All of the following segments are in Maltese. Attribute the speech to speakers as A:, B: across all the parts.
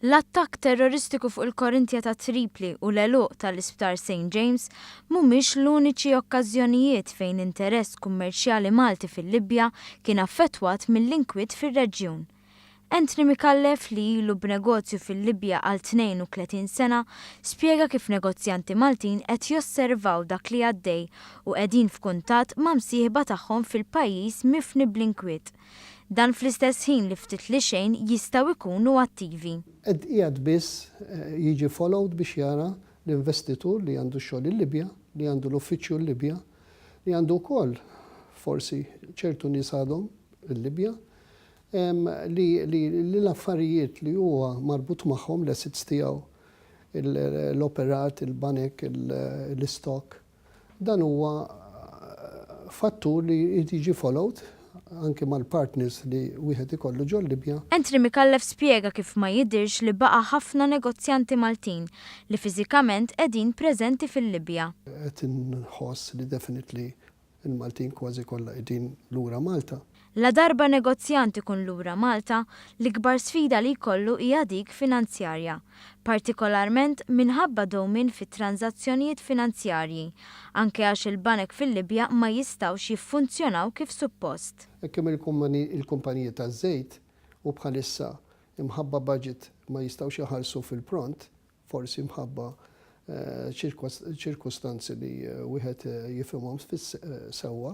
A: L-attakk terroristiku fuq il-Corinthia ta' Tripli u l-għeluq tal-Isptar St James mhumiex l-uniċi okkażjonijiet fejn interess kummerċjali Malti fil-Libja kien affettwat mill-inkwiet fir-reġjun. Anthony Micallef li ilu b'negozju fil-Libja għal 32 sena spjega kif negozjanti Maltin qed josservaw dak li għaddej u qegħdin f'kuntatt ma' msieħba tagħhom fil-pajjiż mifni bl-inkwiet. Dan fl-istess ħin li ftit li xejn jistgħu jkunu attivi.
B: Qed qiegħed biss jiġi followed biex jara l-investitur li għandu x-xogħol il-Libja, li għandu l-uffiċċju l-Libja, li għandu wkoll forsi ċertu nies għadhom il-Libja, li l-affarijiet li huwa marbut magħhom, l-assets tiegħu, l-operat, il-banek, l-istock, Dan huwa fattur li jrid jiġi followed anki mal-partners li wieħed ikollu ġol-Libja.
A: Anthony Micallef spjega kif ma jidhirx li baqa' ħafna negozjanti Maltin li fiżikament qegħdin preżenti fil-Libja.
B: Qed inħoss li definitely il-Maltin kważi kollha qegħdin lura Malta.
A: Ladarba negozjant ikun lura Malta, l-ikbar sfida li jkollu hija dik finanzjarja, partikolarment minħabba dewmien fit-tranżazzjonijiet finanzjarji, anke għax il-banek fil-Libja ma jistgħux jiffunzjonaw kif suppost.
B: Hekk kemm il-kumpaniji taż-żejt u bħalissa imħabba budget ma jistgħux iħallsu fil-pront, forsi mħabba ċirkustanzi li wieħed jifhimhom sewwa,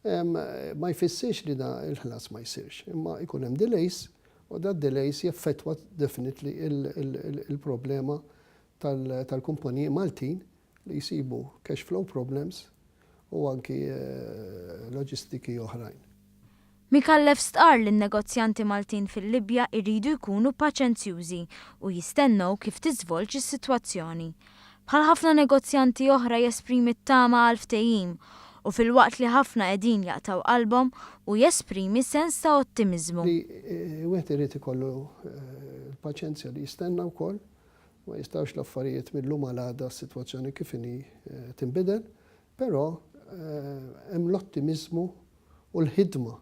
B: ma jfissirx li da il-ħlas ma jsirx, imma jkun hemm delays u da delays jeffettwa definitely il-problema tal-kumpaniji Maltin li jsibu cash flow problems u anki loġistiki oħrajn.
A: Micallef stqarr li n-negozjanti Maltin fil-Libja jridu jkunu paċenzjużi u jistennew kif tiżvolġi s-sitwazzjoni. Bħal ħafna negozjanti oħra jesprimi t-tama għal ftehim u filwaqt li ħafna qegħdin jaqtgħu qalbhom hu jesprimi sens ta' ottimiżmu.
B: Li wieħed irid ikollu l-paċenzja li jistenna wkoll, ma jistgħux l-affarijiet mil-lum għal għada s-sitwazzjoni kif inhi tinbidel, però hemm l-ottimiżmu u l-ħidma.